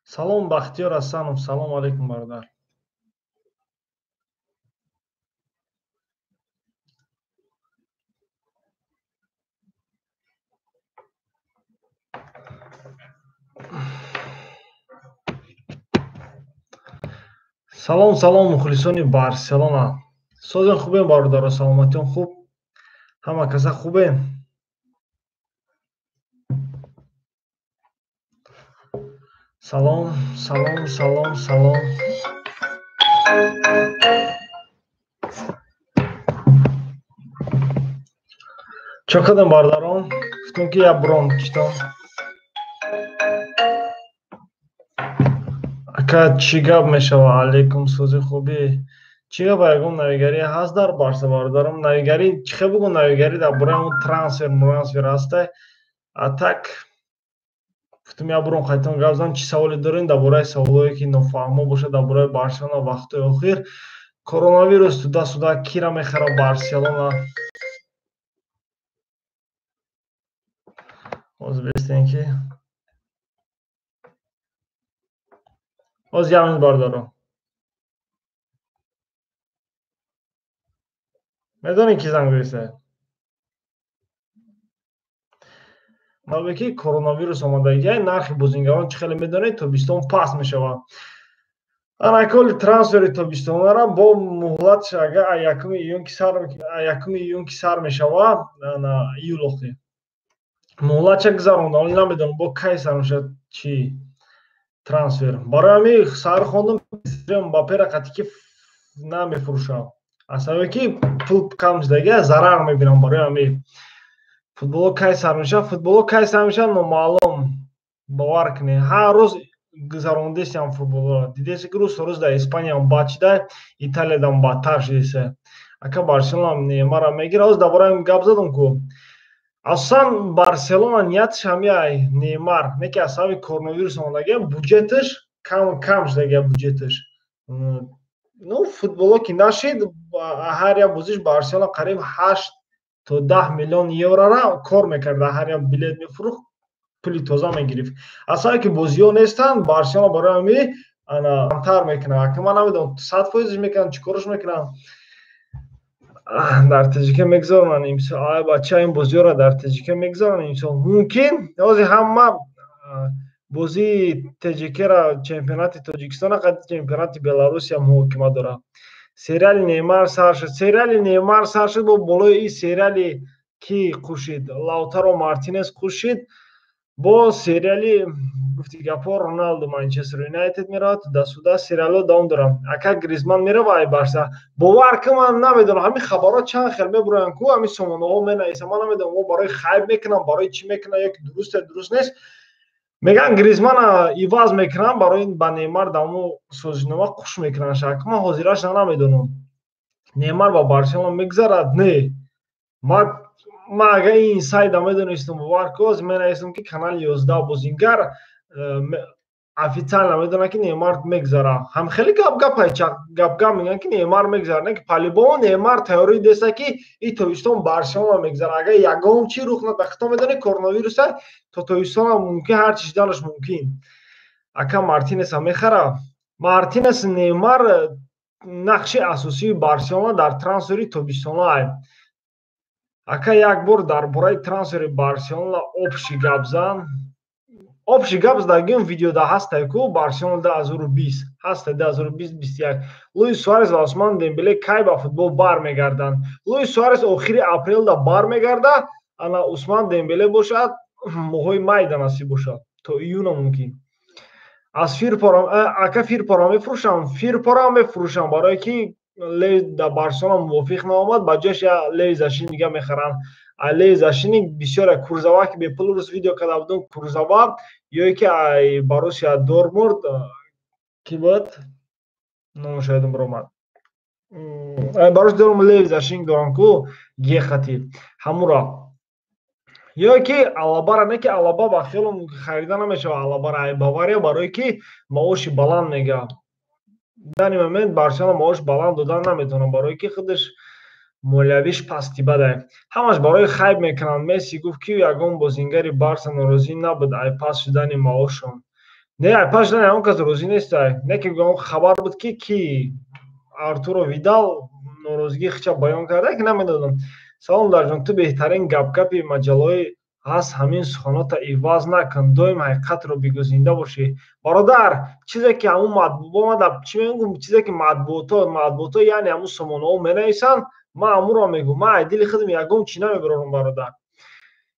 Салом, Бахтиёр Ҳасанов, салом алейкум, бародар. Салом, салом, мухлисони Барселона. Созен хубем, бародаро, саломатиён хуб? Ҳама каса хубем? Салом, салом, салом, салом. Чо кардем, бародарон? Гуфтем, ки як бром читам. Ака, чӣ гап мешава? Алейкум, сози хубӣ. Чӣ гап, ягон навигарӣ ҳаст дар Барса, бародарам? Навигарӣ чӣ хел бугӯ, навигарӣ дар бораи он трансфер, мурансфер ҳастай? А так гуфтем, як буром қайтон гап зан, чӣ саволе дорем дар бораи саволое ки нофаҳмо бошад дар бораи Барселона вақтҳои охир. Коронавирус туда-сюда, кира мехара Барселона? Ҳозир бестем ки. Ҳозир як минут, бародаро. Медонӣ, ки занг бирисад? Сабабе ки коронавирус омадагиай, нархи бозингарон, чӣ хеле медонед, тобистон паст мешавад. Анаколи трансфери тобистонара бо муҳлатш агар 1 июн ки сар, 1 июн ки сар мешавад, июл охир муҳлатша гузаронда, оли намедонам бо кай сар мешавад чи трансфер. Барои ҳамин сар хондум, Мбаппера қатъи ки намефурӯшам. Аз сабабе ки пул кам шудагия, зарар мебинам барои ҳамин. Футболо кай сар мешавад? Футболо кай сар мешавад, номаълум. Бовар кунед, ҳар рӯз гузарондесиам футболро. Дидеси, ки рӯз то рӯз дар Испаниям бад шуда, Италиядам бадтар шудеса. Ака, Барселона Неймарро мегирад? Ҳозир дар бораи ин гап задам ку. Асосан Барселона ниятш ҳамиай Неймар, не ки аз сабаби коронавирус омадагия, буҷеташ кам кам шудагия буҷеташ. Ну, футболо ки нашид, ҳар як бозиш Барселона қариб 8 то 10 миллион еврора кор мекард, ҳар як билет мефурӯхт, пули тоза мегирифт. Аз сабаби ки бозиҳо нестанд, Барселона барои ҳамин ана камтар мекунад. Ака, ман намедонам, 100%ш мекунанд, чӣ кораш мекунанд. Дар ТЖК мегузаронанд имсол? Ай бача, ин бозиҳоро дар ТЖК мегузаронанд имсол? Мумкин, ҳозир ҳама бозии ТЖКра, чемпионати Тоҷикистона қадди чемпионати Беларусия муҳокима дорад. Сериали Неймар сар шуд. Сериали Неймар сар шуд, бо болои ин сериали ки қушид? Лаутаро Мартинес қушид. Бо сериали, гуфти гапҳо, Роналду Манчестер Юнайтед меравад, туда-сюда сериалҳо давом доранд. Ака, Гризман мерава ай Барса? Бовар кун, ман намедонам, ҳамин хабарҳо чанд хел мебуроянд ку, ҳамин сомонаҳо менависанд, ман намедонам, мо барои хайб мекунам, барои чӣ мекунам, ё ки дурусте, дуруст нест. Мегӯянд, Гризмана иваз мекунанд, барои ба Неймар дамо созишнома қуш мекунанд. Шак, ман ҳозираша намедонам. Неймар ба Барселона мегузарад? Не. Ман агар ин сайда медонистам, бовар кун, ҳозир менависам, ки канали 11 бозингар официально медонад, ки Неймар мегузарад. Ҳам хеле гап гапай, гап гап мегӯянд, ки Неймар мегузарад, не ки по-любому Неймар тайёрӣ деста, ки и тобистон Барселона мегузарад. Агар ягон чӣ рух надад, худтон медонед, коронавируса, то тобистонам мумкин ҳар чи шиданаш мумкин. Ака, Мартинеса мехара? Мартинес, Неймар нақши асосии Барселона дар трансфери тобистонаай. Ака, як бор дар бораи трансфери Барселона общий гап зан. Общий гап задагим видеода ҳастай ку, Барселона 2020 ҳастай, 2020 21. Луис Суарес ва Усман Дембеле кай ба футбол бармегарданд? Луис Суарес охири апрелда бармегарда, ана Усман Дембеле бошад, моҳои майда насиб бошад, то июна мумкин. Аз Фирпорам, ака, Фирпорам мефурӯшам? Фирпорам мефурӯшам, барое ки дар Барселона мувофиқ наомад, ба ҷояш я Леви Зашини дига мехаранд. Леви Зашини бисёре Курзава, ки бепул рӯз видео карда будум, Курзава ё ки ай Боруссия Дортмунд ки буд, номаш ёдам баромад, Боруссия Дортмунд Леви Зашини дорам ку, гехати ҳамура. Ё ки Алабара, не ки Алаба ба хиёлам харида намешавад. Алабара ай Бавария, барое ки маоши баланд мега. Данный момент Барселона маош баланд додан наметавонад, барое ки худаш молиявиш пасти бадай. Ҳамаш барои хайб мекунанд. Месси гуфт, ки ягон бозингари Барса норозӣ набуд ай паст шудани маошон. Не, ай паст шудани ягон кас розӣ нестай. Не ки хабар буд, ки Артуро Видал норозигии хича баён карда, ки намедонам. Салом, Дарҷон, ту беҳтарин гапгапи маҷаллаҳои ҳаст. Ҳамин суханота иваз накун, доим ҳақиқатро бигӯ, зинда бошӣ, бародар. Чизе ки ҳамун матбуот, чӣ мегӯм, чизе ки матбуото, яъне ҳамун сомонаҳо менависанд, ман ҳамунро мегӯм. Ман ай дили худам ягон чӣ намебарорам, бародар.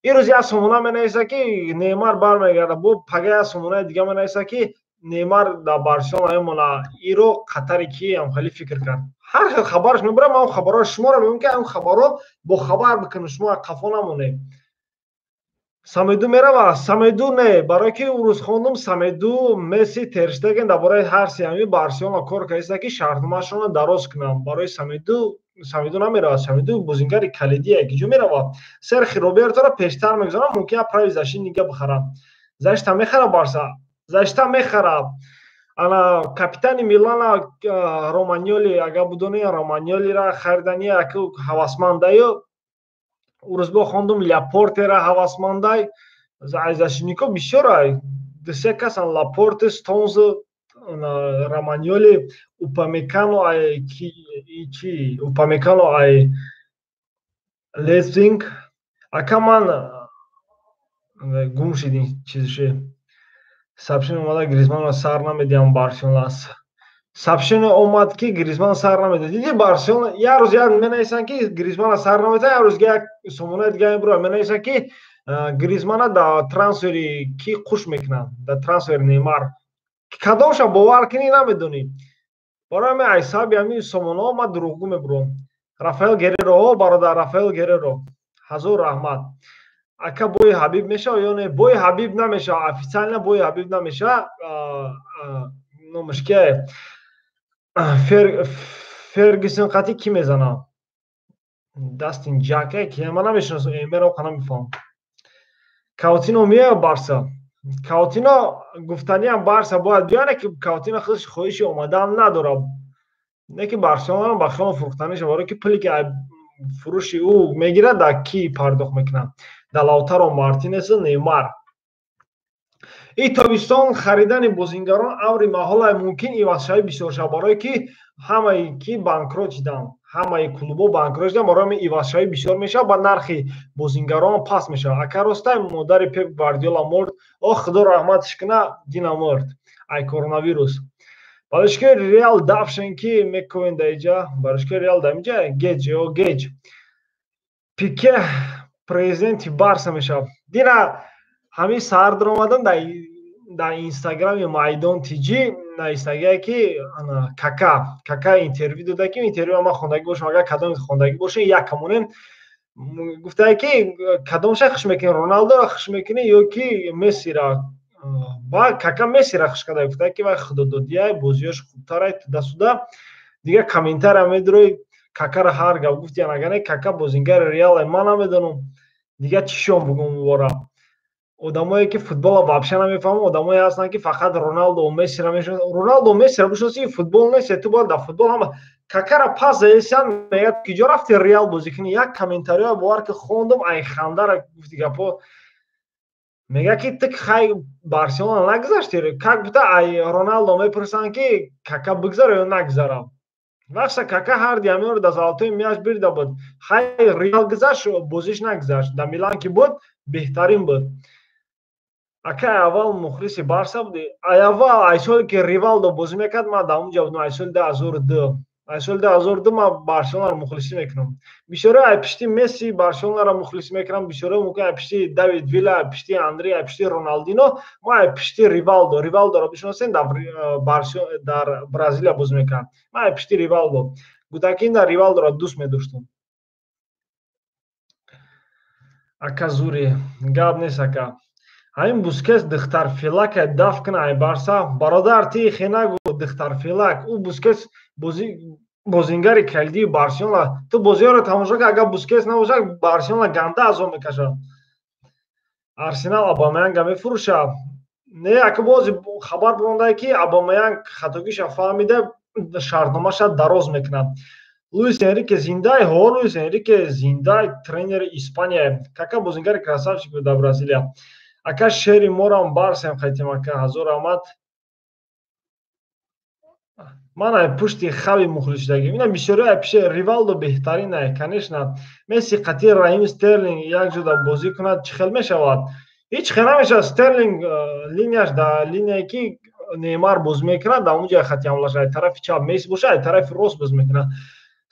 Ин рӯз як сомона менависа, ки Неймар бармегардад, бо пага як сомонаи дига менависа, ки Неймар дар Барселона мемонад. Иро қатари ки ам хеле фикр кард, ҳар хел хабараш мебарам. Ман хабарҳоро шуморо мегӯм, ки ҳамн хабарҳо бохабар бикунем, шумо қафо намонед. Самеду мерава? Самеду не, барое ки урӯз хондум, Самеду, Месси, Терштеген дар бораи ҳар се ҳами Барселона кор кардиста, ки шартномаашонро дароз кунанд. Барои Самеду, Самеду намеравад. Самеду бозингари калидие, ки ҷо меравад? Серхи Роберторо пештар мегузорам, мумкин як правый защитника бихарам. Защита мехара Барса, защита мехара. Ана капитани Милана Романьоли, агар будони, Романьолира харидани яку ҳавасмандаю. Урӯзбо хондум, Ляпортера ҳавасмандай. Защитнико бисёр, дусе касан: Лапорте, Стоунз, Романьоли, Упамекано ай чи, Упамекано ай Лейпциг. Ака, ман гум шид ин чизше. Сообщение омада, Гризманро сар намедиҳам Барселона. Сообщение омад, ки Гризман сар намедиҳад. Диди, Барселона як рӯз як менависанд, ки Гризмана сар намедиҳад, як рӯз як сомонаи дига мебурад, менависанд, ки Гризмана дар трансфери ки қуш мекунанд, дар трансфери Неймар. Кадомша бовар кунӣ, намедонӣ. Барои ҳамин ай сабаби ҳамин сомонаҳо ман дурӯғгӯ мебурам. Рафаэл Герреро, о бародар, Рафаэл Герреро, ҳазор раҳмат. Ака, бои Ҳабиб мешавад ё не? Бои Ҳабиб намешавад, официально бои Ҳабиб намешавад. Номаш кие? Фергюсон қатӣ кӣ мезанад? Дастин Ҷака ки ман намешиносам, эмеро қа намефаҳмам. Каутино меояд Барса? Каутино гуфтаниам, Барса бояд биёяд, ки Каутино худаш хоҳиши омадан надорад. Не ки Барселона ба хиёл фурӯхтаниша, барое ки пуле ки фурӯши ӯ мегирад, дар кӣ пардохт мекунад? Дар Лаутаро Мартинесу Неймар. Ин тобистон харидани бозингарон амри маҳолае, мумкин ивазшавӣ бисёр шавад, барое ки ҳамаи ки банкрот шиданд, ҳамаи клубҳо банкрот шиданд. Барои ҳамин ивазшавӣ бисёр мешавад ва нархи бозингарон паст мешавад. Ака, ростай, модари Пеп Гвардиола мурд? О, Худо раҳматш куна, дина мурд ай коронавирус. Барошкои Реал дафшен ки мекӯвен дар иҷа? Барошкои Реал дар инҷа геҷ ё геҷ. Пике президенти Барса мешавад. Дина ҳамин саҳар даромадам, дар Инстаграми Майдон тиҷи навистагие, ки Кака интервю дода, ки интервю ман хондагӣ бошам, агар кадоме хондагӣ боше, як камонем. Гуфтае, ки кадомша хуш мекунӣ, Роналдоро хуш мекунӣ ё ки Мессира? Ба Кака Мессира хуш карда, гуфтае, ки вай худододия, бозиёш хубтарай, туда-сюда. Дигар комментария медурои, Какаро ҳар гап гуфтиян. Агар не, Кака бозингари Реале, ман намедонам дигар чӣ шон бугум. Бора одамое ки футболро вообще намефаҳманд, одамое ҳастанд, ки фақат Роналдо Мессиро мешиносанд. Роналдо Мессиро бишноси, футбол нест. Ту бояд дар футбол ҳама. Какара пас заесиан, мегӯяд, ки ҷо рафти Реал бозӣ кунӣ. Як комментариҳое, бовар ки, хондум, ай хандара гуфти гапҳо. Мегӯяд, ки ту хай Барселона нагузашти, как будто ай Роналдо мепурсанд, ки Кака бигзара ё нагузара. Вақта Кака ҳарди ҳаминро дар золотои мяч бирида буд. Хай, Реал гузашт, бозиш нагузашт. Дар Милан ки буд, беҳтарин буд. Ака, аввал мухлиси Барса будӣ? Ай аввал, ай соли ки Ривалдо бозӣ мекард, ман дар онҷа будам, ай соли 2002. Ай соли 2002 ман Барселонаро мухлисӣ мекунам. Бисёре ай пишти Месси Барселонаро мухлисӣ мекунам, бисёре мумкин ай пишти Давид Вилла, ай пишти Андре, ай пишти Роналдино, ма ай пишти Ривалдо. Ривалдоро бишносем, дар Бразилия бозӣ мекард. Ман ай пишти Ривалдо. Гудакинда Ривалдоро дӯст медоштам. Ака, зури гап нест, ака. Ҳамин Бускес духтарфилака даф кина ай Барса. Бародар, ти хе нагӯ духтарфилак. Ӯ Бускес бозингари калидии Барселона. Ту бозиҳоро тамошо кар, агар Бускес набошад, Барселона ганда азоб мекашад. Арсенал Абамаянга мефурӯшад? Не, ака, бози хабар бимондае, ки Абамаянг хатогиша фаҳмида, шартномаша дароз мекунад. Луис Энрике зиндай? Ҳо, Луис Энрике зиндай, тренери Испания. Кака бозингари красавчик буд дар Бразилия. Ака, шери морам барсем хайтем, ака, ҳазор раҳмат. Ман ай пушти Хави мухлисшудагим. Ина бисёриҳо ай пиши Ривалдо беҳтарин ай. Конечно, Месси қатъи Раҳим Стерлинг як ҷода бозӣ кунад, чӣ хел мешавад? Ҳеҷ хел намешавад. Стерлинг линияш дар линияе, ки Неймар бозӣ мекунад, дар он ҷоя хати ҳамлаш ай тарафи чап Месси боша, ай тарафи рост бозӣ мекунад.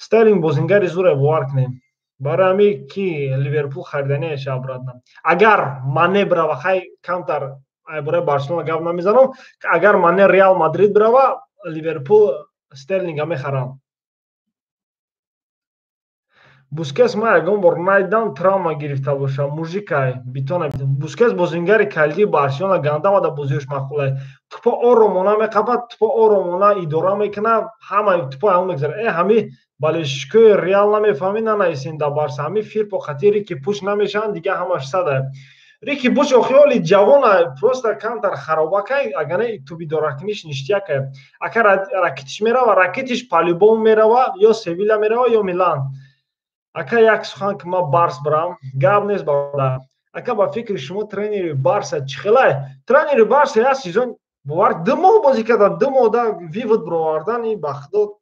Стерлинг бозингари зуре, бовар кунем. Барои ҳамин ки Ливерпул хариданияша обратно, агар Мане бирава. Хай, камтар ай бораи Барселона гап намезанам. Агар Мане Реал Мадрид бирава, Ливерпул Стерлинга мехарад. Бускес ман ягон бор надидам травма гирифта боша. Мужикай битона. Бускес бозингари калидии Барселона, гандамада бозиёш маъқулай. Тупо оромона меқапад, тупо оромона идора мекунад, ҳама тупо ҳамон мегзарад. Э, ҳами болельщикои Реал намефаҳмӣ, нанависен дар Барса. Ҳами Фирпо хати Рики Пуш намешаванд, дига ҳамаш сада. Рики Буш охиоли ҷавона, просто камтар харобакай, агар не тубидоракуниш ништякай. Ака, Ракитиш мерава? Ракитиш по-любому мерава, ё Севиля мерава, ё Милан. Ака, як сухан, ки ман Барс бирам, гап нест, бародар. Ака, ба фикри шумо, тренери Барса чӣ хелай? Тренери Барса як сезон, бовар, 2 моҳ бозӣ кардан, 2 моҳ да вывод бировардан, и ба худо,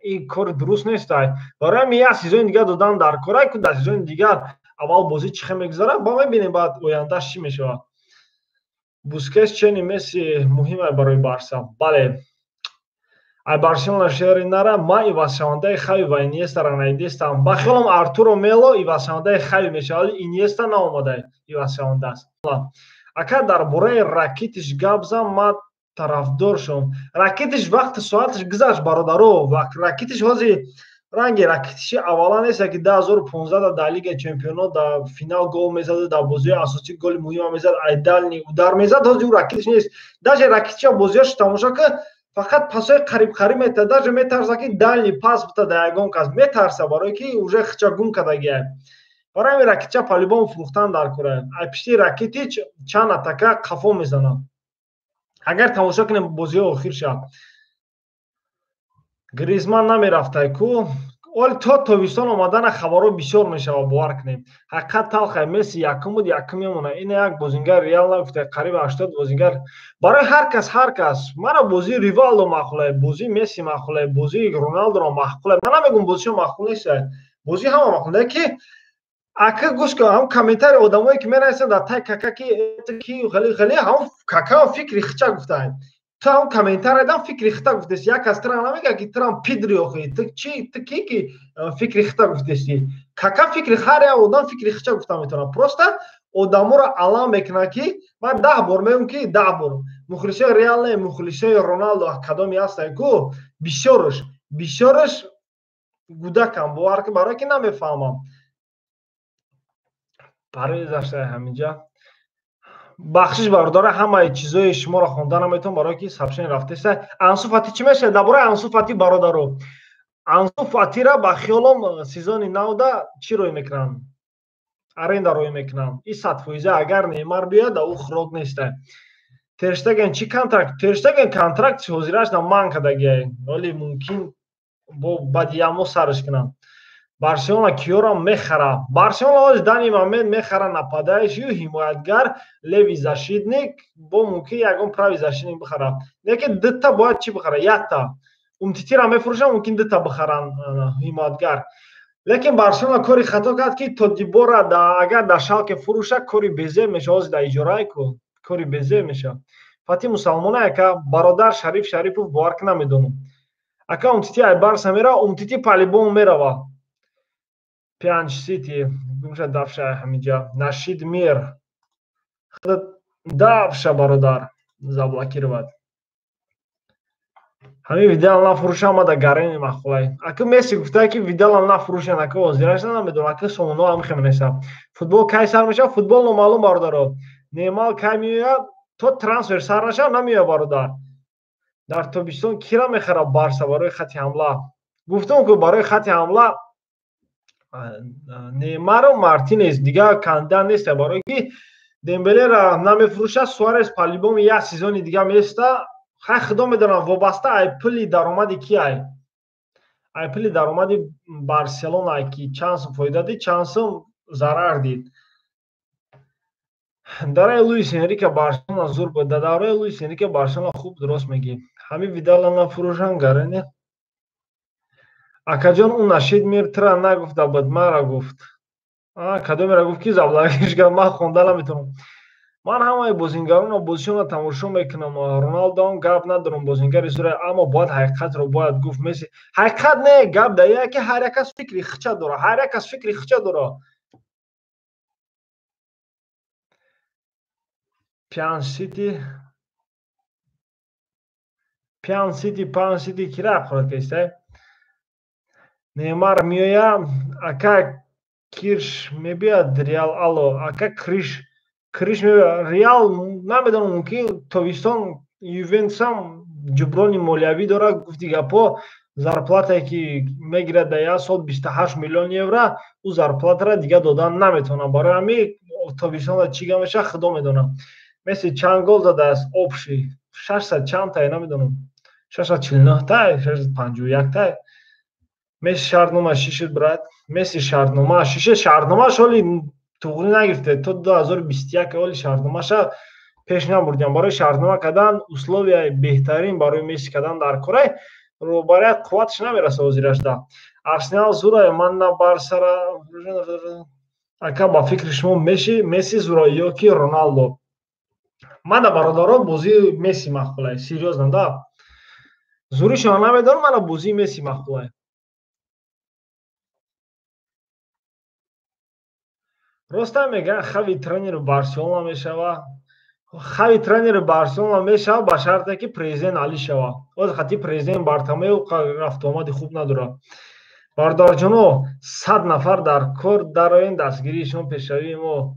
ин кори дуруст нестай. Барои ҳамин як сезони дигар додан дар корай ку. Дар сезони дигар аввал бозӣ чӣ хел мегузарад, ба мебинем, баъд ояндааш чӣ мешавад. Бускес чени Месси муҳимай барои Барса, бале. Ай Барселона шери нара. Ман ивазшавандаи Хави ва Иньестара надидестам. Ба хиёлам, Артуро Мело ивазшавандаи Хави мешавад, вале Иньеста наомада, ивазшаванда аст. Ака, дар бораи Ракитиш гап зан, ман тарафдор шудам. Ракитиш вақти соаташ гузашт, бародаро. Ракитиш ҳозир ранги Ракитиши аввала нест, ки 2015 дар Лигаи чемпионот дар финал гол мезаду дар бозиҳои асосӣ голи муҳима мезад, ай дальний удар мезад. Ҳозир ӯ Ракитиш нест. Даже Ракитиша бозиҳошо тамошо кун, фақат пасҳои қариб қариб метавад. Даже метарса, ки дальний пас бита дар ягон кас, метарса, барое ки уже хича гум кардагиа. Барои ҳамин Ракитича по-любому фурӯхтан дар кора. Ай пишти Ракитич чанд атака қафо мезанад, агар тамошо кунем бозиҳои охир шавад. Гризман намерафтай ку? Оли то тобистон омадана хабарҳо бисёр мешавад, бовар кунем. Ҳақиқат талхай. Месси якум буд, якум мемонад. Ина як бозингар Реал нагуфта, қариби 80 бозингар. Барои ҳар кас, ҳар кас. Мана бозии Ривалдо маъқулай, бозии Месси маъқулай, бозии Роналдоро маъқулай. Ман намегум бозишо маъқул нестай, бозӣ ҳама маъқул, ки ака, гӯш кун, ҳам комментарий одамое, ки менависанд дар тай Кака, ки ки хеле хеле, ҳам Кака фикри хича гуфтаанд. Ту ҳам комментарий дам, фикри хита гуфтеси. Як кас тира намега, ки тирам пидри. Охи, ту чи, ту ки, ки фикри хита гуфтеси? Кака фикри, ҳар як одам фикри хича гуфта метавонад. Просто одаморо алам мекунад, ки ман 10 бор мегӯм, ки 10 бор мухлисои Реал не, мухлисои Роналдо кадоме ҳастанд ку, бисёраш гудакам, бовар кун, барое ки намефаҳмам. Парвиз даштаи ҳаминҷа. Бахшиш, бародара, ҳамаи чизои шуморо хонда наметавон, барое ки сообщение рафтеста. Ансу Фати чӣ мешавад? Дар бораи Ансу Фати, бародаро, Ансу Фатира ба хиёлом сезони навда чӣ рӯй мекунанд? Аренда рӯй мекунанд, и 100%. Агар Неймар биёяд, да ӯ хӯрок неста. Терштеген чӣ контракт? Терштеген контракт ҳозираш на ман кардагиай, вале мумкин бо баъди як моҳ сарш кунанд. Барселона киёро мехара? Барселона ҳозир данный момент мехара нападающий, ҳимоятгар, левый защитник, бо мумкин ягон правый защитник бихара. Лекин дута бояд чӣ бихара? Якта Умтитира мефурӯшанд, мумкин дута бихаранд ҳимоятгар. Лекин Барселона кори хато кард, ки Тодибора агар дар Шалке фурӯша, кори безеб меша. Ҳозир дар иҷорае ку, кори безеб меша. Фати мусалмона, ака, бародар Шариф Шарипов, бовар ки намедонам. Ака, Умтити ай Барса мера? Умтити по-любому мерава. Пянч Сити гумша дафша ҳамиҷа. Нашид мир дафша, бародар, заблокировать. Ҳамин Видал нафурӯшам, ма да гарени махулай. Ака, Месси гуфта, ки Видалам нафурӯшан. Ака, ҳозираш намедонам. Ака, сомоно ҳам хемнеса. Футбол кай сар мешавад? Футбол номаълум, бародаро. Неймар кай меояд? То трансфер сар нашавад, намеояд, бародар. Дар тобистон кира мехарад Барса барои хати ҳамла? Гуфтам ку, барои хати ҳамла. Неймару Мартинес дигар кандидат нест, барое ки Дембелера намефурӯшад. Суарес по-любому як сезони дига места. Хай, худо медонам, вобаста ай пули даромади ки, ай пули даромади Барселона, ки чанд сум фоида дид, чанд сум зарар дид. Дараи Луис Энрике Барселона зур буд. Дар давраи Луис Энрике Барселона хуб, дуруст мегӣ. Ҳамин Видала нафурӯшанд, гаране. Акаҷон, ӯ нашид мир тра нагуфта буд, мара гуфт. Кадомеро гуфт, ки заблокиш кард, ман хонда наметавонам. Ман ҳамаи бозингаронро бозишонро тамошо мекунам. Роналдоам гап надорам, бозингари зура, аммо бояд ҳақиқатро бояд гуфт. Месси ҳақиқат не, гап дар ин ки ҳар як кас фикри хича дора, ҳар як кас фикри хича дора. Пян Сити, Пян Сити, Пан Сити кира хӯрад кестай. Неймар меоя, ака Кирш мебиёяд Реал, алло, ака Криш, Криш мебиёяд Реал, намедонам, мумкин тобистон. Ювентусам ҷуброни молиявӣ дорад, гуфти гапҳо, зарплатае ки мегирад дар як сол 28 миллион евро, ӯ зарплатаро дига додан наметавонад. Барои ҳамин тобистонда чӣ гап мешавад, худо медонад. Месси чанд гол задааст общий? 600 чандтае, намедонам, 649-тай, 651-тай. Месси шартнома шишид, брат, Месси шартнома шишид, шартномаш ҳоли туғрӣ нагирифте, то 2021 ҳоли шартномаша пеш набурдиям. Барои шартнома кардан условияи беҳтарин барои Месси кардан дар корай роҳбарият қувваташ намераса ҳозирашда. Арсенал зурае, ман на Барсара. Ака, ба фикри шумо Месси зура ё ки Роналдо? Мана, бародаро, бозии Месси маъқулай, серьёзно да. Зуришро намедонам, мана бозии Месси маъқулай. Ростам мегӯянд, Хави тренери Барселона мешава. Хави тренери Барселона мешава ба шарте ки президент Али шава. Ҳозир хати президент Бартомеу рафтуомади хуб надорад. Бародарҷоно, 100 нафар дар кор дароем, дастгирии шумо пешравии мо.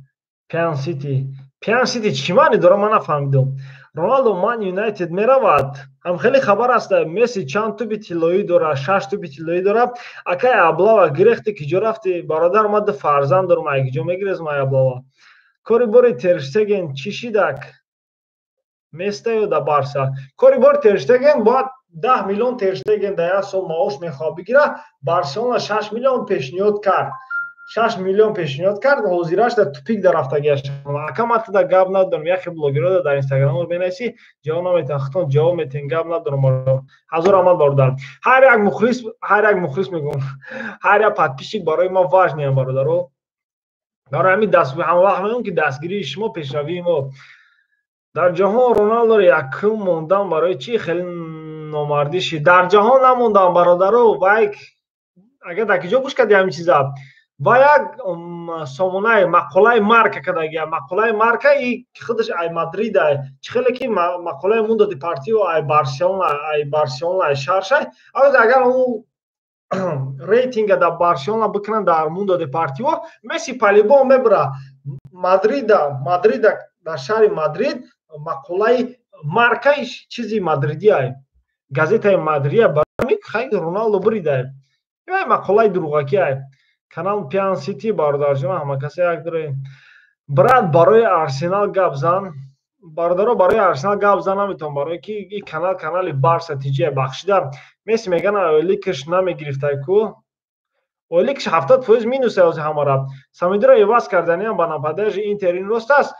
Пян Сити, Пян Сити чӣ маъне дорад, ман нафаҳмидам. Роналдо Ман Юнайтед меравад, ҳам хеле хабар аст. Месси чанд тӯби тиллоӣ дорад? Шаш тӯби тиллоӣ дорад. Акай Аблава, гирехти, ки ҷо рафти, бародар? Ма ду фарзанд дорам, ай ҷо мегирезм, ай Аблава. Кори бори Терштеген чӣ шидак, места ё да Барса? Кори бори Терштеген бояд 10 миллион Терштеген дар як сол маош мехоҳад бигирад. Барселона 6 миллион пешниҳод кард, 6 миллион пешниҳод кард, ҳозираш дар тупик дарафтагиаш. Ака, ман туда гап надорам, яхе блогерро дар инстаграмро менависӣ, ҷавоб наметиҳан, худтон ҷавоб метиҳен, гап надорам. Ҳазор раҳмат, бародар. Ҳар як мухлис, ҳар як мухлис мегӯям, ҳар як подписчик барои ма важныян, бародаро. Барои ҳамин ҳамавақт мегӯям, ки дастгирии шумо пешравии мо. Дар ҷаҳон Роналдоро якум мондан барои чӣ хеле номардӣ шид? Дар ҷаҳон намондам, бародаро. Вай агар дар киҷо гӯш кардӣ ҳамин чиза? Ва як сомонаи мақолаи Марка кардагия. Мақолаи Марка и худаш ай Мадрида, чӣ хеле ки мақолаи Мундо Депортиво ай Барселона, ай Барселона, ай шаршай. Агар ӯ рейтинга дар Барселона бикунанд, дар Мундо Депортиво Месси по-любому мебура. Мадрида, Мадрида, дар шаҳри Мадрид мақолаи Марка чизи мадридиай, газетаи мадридия, барои хай Роналдо буридай. Мақолаи дурӯғакиай. Канал Пиан Сити, бародарҷон, ҳама касе як дорем. Брат, барои Арсенал гап зан. Бародаро, барои Арсенал гап зан наметавон, барое ки и канал канали Барса тиҷия. Бахшида, Месси меган ойликаш намегирифтай ку, ойликаш 70% минус ҳозир ҳамара. Самедиро иваз карданиам ба нападажи Интер, ин рост аст?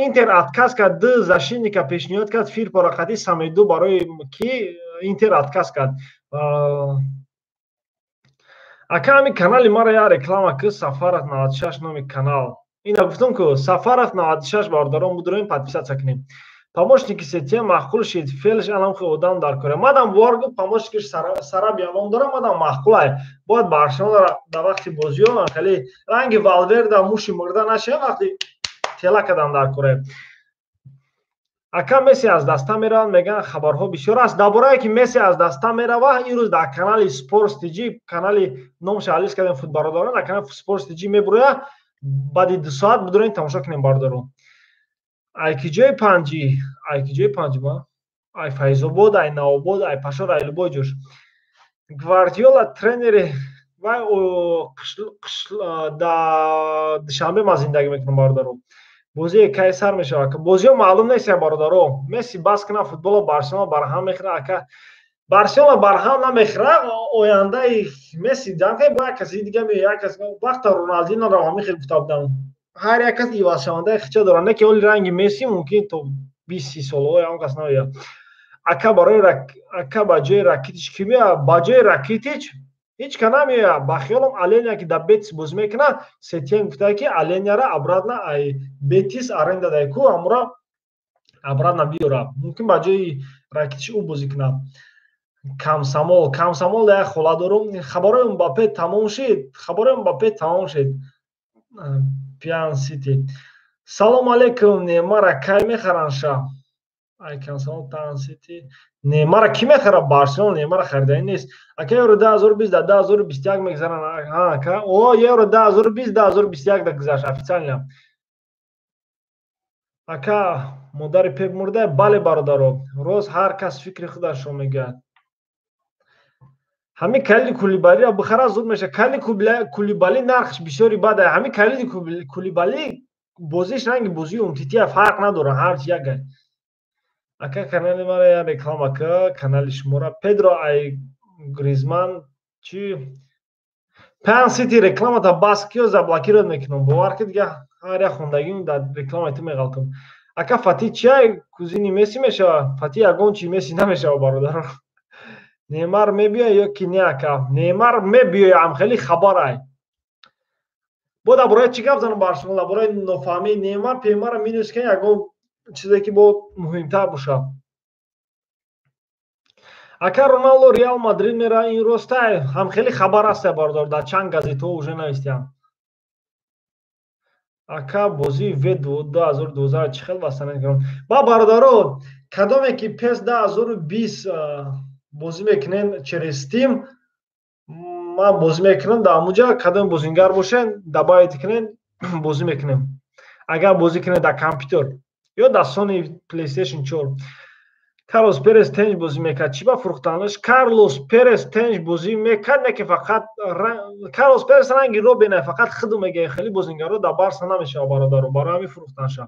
Интер отказ кард, ду защитника пешниҳод кард, Фирпоро қати Самеду, барои ки Интер отказ кард. Ака, ҳамин канали маро як реклама ки, Сафаров 96 номи канал. Ина гуфтам ку, Сафаров 96, бародарон, будроем, подписаться кунем. Помощники Сетия маъқул шид, фелш анам хе одам дар кора. Мадам бовар гуфт, помощникиш Сарабия ном дорам, мадам маъқулай. Бояд Барселона дар вақти бозиҳо хеле ранги Валверда муши мурда нашавад, вақти тела кадан дар кора. Ака, Месси аз даста меравад, мегӯянд, хабарҳо бисёр аст дар борае ки Месси аз даста меравад. Имрӯз дар канали Спортс тж, канали номша алис кардем, футбародарон, дар канали Спортс тж мебурояд баъди 2 соат, бидурем, тамошо кунем, бародарон. Ай ки ҷои панҷи, ай ки ҷои панҷи ма, ай Файзобод, ай Навобод, ай Пашор, ай любой ҷош. Гвардиола тренери Вай дар Душанбе ман зиндагӣ мекунам, бародаро. Бозие кай сар мешавад? Бозиҳо маълум нест, бародаро. Месси бас кунад футболо, Барселона барҳам мехӯрад, ака. Барселона барҳам намехӯрад, ояндаи Месси ҷанг бо як каси дига меояд, як кас. Вақта Роналдиноро ҳамин хел гуфта будам. Ҳар як кас ивазшавандаи хича дорад, не ки оли ранги Месси мумкин то 20-30 солаҳои ҳамон кас наояд. Ака, барои ака, ба ҷои Ракитич кӣ меояд? Ба ҷои Ракитич ҳеҷ ка намеояд. Ба хиёлам, Аленя, ки дар Бетис бозӣ мекунад. Сетиен гуфта, ки Аленяра обратно ай Бетис аренда дай ку, амура обратно биёрад. Мумкин ба ҷои Ракитич ӯ бозӣ кунад. Комсомол, Комсомол як хола дорум. Хабарои Мбаппе тамом шид, хабарои Мбаппе тамом шид. Пиан Сити. Салом алейкум, Неймара кай мехаранд ша? Ай Комсомол, Пиан Сити. Неймара кӣ мехарад? Барселона Неймара хариданӣ нест. Ака, Евро 2020 дар 2021 мегзаранд. Ака, о, Евро 2020 2021 да гузашт официально. Ака, модари Пеп мурда? Бале, бародаро. Роз, ҳар кас фикри худашро мегӯяд. Ҳамин Калиди Кулибалиро бихара, зуд мешавад. Калиди Кулибали нархш бисёри бад. Ҳамин Калиди Кулибали бозиш ранги бозии Умтития, фарқ надорад, ҳарчи як. Ака, канали мара я реклама ка, канали шумора. Педро ай Гризман чи? Пан Сити, рекламата бас киё, заблокировать мекунам. Бовар ки, дига ҳар як хондагим дар рекламаи ту меғалтам. Ака, Фати чия, кузини Месси мешавад? Фати ягон чи Месси намешавад, бародаро. Неймар мебиёяд ё ки не, ака? Неймар мебиёяд, хеле хабарай. Бо дар бораи чӣ гап занам? Барселона, дар бораи нофаҳмии Неймар пемара минус ка, ягон чизе ки бо муҳимтар бошад. Ака, Роналдо Реал Мадрид мера, ин ростай? Ҳам хеле хабар аста, бародар, дар чанд газетҳо уже навистиям. Ака, бозии в 2012 чӣ хел васанад кардам? Ба бародаро, кадоме ки ПЕС 2020 бозӣ мекунен через Steam, ман бозӣ мекунам дар ҳамуҷа. Кадоме бозингар бошен, добавить кунен, бозӣ мекунем. Агар бозӣ кунед дар компютер ё дар Sony PlayStation 4. Карлос Перес тенҷ бозӣ мекард, чӣ ба фурӯхтанаш? Карлос Перес тенҷ бозӣ мекард, не ки фақат Карлос Перес ранги Робина, фақат худу мегӯяд, хеле бозингаро дар Барса намешавад, бародаро, барои ҳамин фурӯхтанша.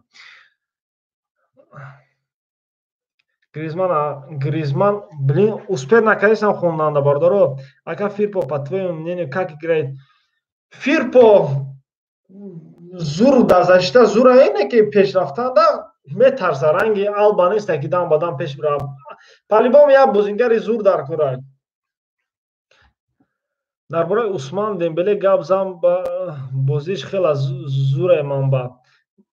Гризман, Гризман, блин, успеть накардистам хонданда, бародаро. Ака, Фирпо, по твоему мнению, как играет? Фирпо зур дар защита зура, ине ки пешрафтанда метарса, ранги Алба неста, ки дам ба дам пеш бирав. По-любому як бозингари зур дар кора. Дар бораи Усман Дембеле гап зан, бозиш хела зуре. Манба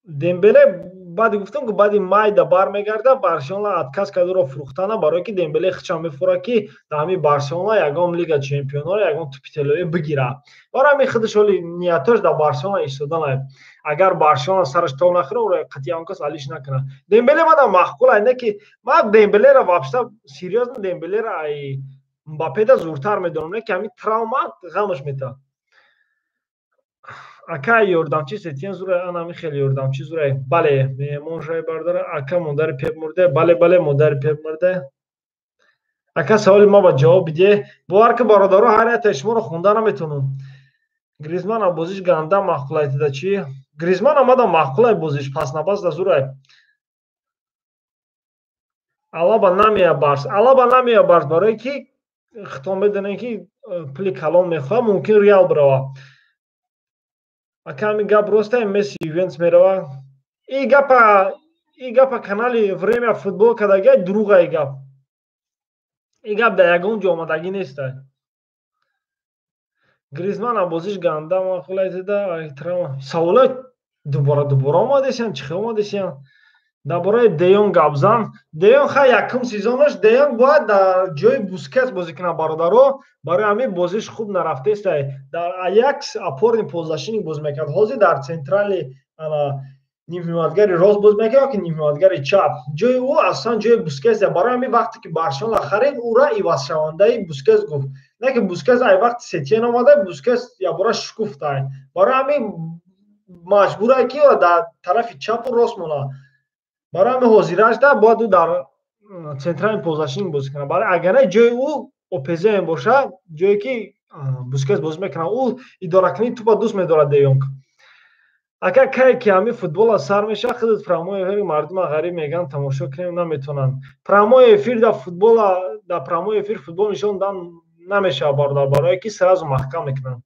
Дембеле баъди гуфтам, ки баъди майда бармегарда. Барселона отказ кард ӯро фурӯхтана, барое ки Дембеле хичам мефурад, ки дар ҳамин Барселона ягон Лига чемпионҳоро, ягон тӯпи тиллоӣ бигирад. Барои ҳамин худаш ҳоли ниятош дар Барселона истоданае. Агар Барселона сараш тов нахӯра, ӯро қатъи он кас алиш накунад. Дембеле мадам маъқул, не ки ман Дембелеро вообще серьёзно, Дембелеро ай Мбаппеда зуртар медонам, не ки ҳамин травма ғамаш метавад. Ака, ёрдамчи Сетиен зурай? Анами хеле ёрдамчи зурай, бале. Меҳмон шавай, бардора. Ака, модари Пеп мурда? Бале, бале, модари Пеп мурда. Ака, саволи ма ба ҷавоб бидиҳ. Бовар ки, бародаро, ҳар яктаи шуморо хонда наметавонам. Гризман бозиш ганда маъқулай тида чӣ? Гризман омада маъқулай, бозиш пас набас да зурай. Алаба намея Барс, Алаба намея Барс, барое ки хитон медонем, ки пули калон мехоҳад, мумкин Реал бирава. Ака, ҳамин гап роста, Месси Ювентус мерава? И гапа канали Время футбол кардагиай, дурӯға и гап. И гап дар ягон ҷо омадагӣ нестай. Гризман бозиш ганда маъқулай тида. Саволои дубора дубора омадесиям, чӣ хел омадесиям? Дар бораи Деён гап зан. Деён ха, якум сезонаш Деён бояд дар ҷои Бускетс бозӣ кунад, бародаро. Барои ҳамин бозиш хуб нарафтестай. Дар Аякс опорный полузащитник бозӣ мекард, ҳозир дар центральный нимҳимоятгари рост бозӣ мекард ёки нимҳимоятгари чап. Ҷои ӯ аслан ҷои Бускетс. Барои ҳамин вақте ки Барселона харид, ӯра ивазшавандаи Бускетс гуфт, не ки Бускетс ай вақти Сетиен омада, Бускетс якбора шукуфтай. Барои ҳамин маҷбурае, ки дар тарафи чапу рост монад. Барои ҳамин ҳозирашда бояд ӯ дар центральный полузащитник бозӣ кунад, барои агар не, ҷои ӯ ОПЗ мебошад, ҷое ки Бускетс бозӣ мекунад. Ӯ идоракунии тӯпа дӯст медорад, Де Йонг. Ака, кае ки ҳамин футбола сар мешавад, худат прямой эфири мардума ғариб мегӯянд, тамошо кунем, наметавонанд. Прямой эфир да футбола, да прямой эфир футбол нишон дан намешавад, бародар, барое ки сразу маҳкам мекунанд.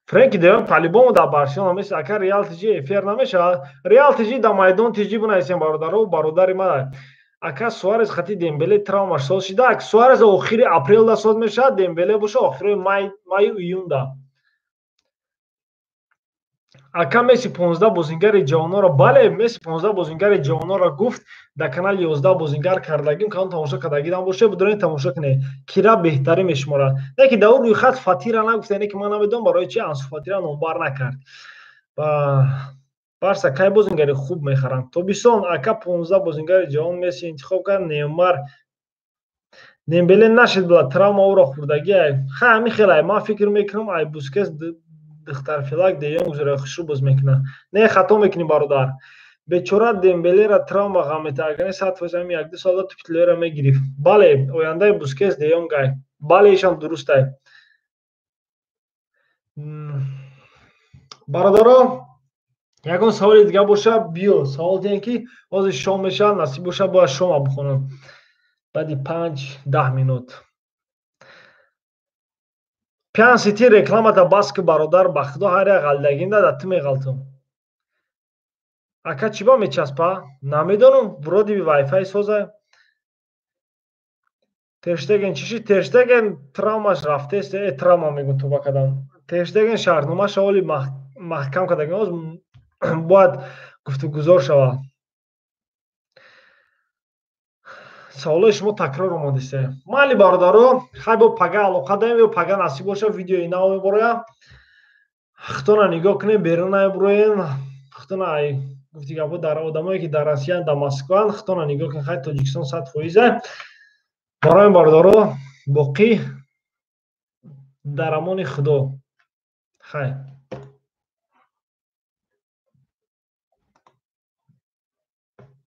Френки де Йонг по-любому дар Барселона мест. Ака, Реал ТЖ эфир намешавад? Реал ТЖ да Майдон ТЖ бинависем, бародаро, бародари ман. Ака, Суарес хати Дембеле травмаш соз шида? Суарес охири апрелда соз мешавад, Дембеле боша охирои маю июнда. Ака, Месси 15 бозингари ҷавононро, бале, Месси 15 бозингари ҷавононро гуфт, дар канали 11 бозингар кардагим, кадом тамошо кардагидам боша, бидонед, тамошо кунед, кира беҳтарин мешуморад. Не ки дар ӯ рӯйхат Фатира нагуфта, не ки ман намедонам, барои чи Ансу Фатира номбар накард. Барса кай бозингари хуб мехаранд? Тобистон, ака. 15 бозингари ҷавон Месси интихоб кард. Неймар, Дембеле нашид, била травма ӯро хӯрдагиай. Ха, ҳамин хелай, ман фикр мекунам, ай Бускетс духтарфилак Де Йонг зӯра хушрӯ боз мекунад. Не, хато мекунӣ, бародар. Бечора Дембелера травма ғам метаҳад, агар не 100% ҳамин якду солда тӯпи тиллоиро мегирифт. Бале, ояндаи Бускетс Де Йонгай. Бале, ишам дурустай. Бародаро, ягон саволи дига боша, биё савол диҳем, ки ҳозир шом мешавад, насиб боша, бояд шома бихонам баъди 5-10 минут. Пиан Сити рекламата бас ки, бародар, ба худо, ҳар як ғалтагинда да ту меғалтам. Ака, чӣ ба мечаспа? Намедонам, вроде бы вайфай соза. Терштеген чӣ шид? Терштеген травмаш рафтест, травма мегӯм, тоба кардам. Терштеген шаҳрномаша оли маҳкам кардаги, ҳоз бояд гуфтугузор шавад. Саволои шумо такрор омадиста. Майли, бародаро, хай, бо пага алоқа даем ё пага насиб боша, видеои нав мебароям. Худтона нигоҳ кунем, берун набуроем. Худтона, ай гуфти гапо, дар одамое ки дар Россиян, дар Москваан, худтона нигоҳ кунед. Хай, Тоҷикистон 100%. Бароем, бародаро, боқӣ дар амони Худо. Хай.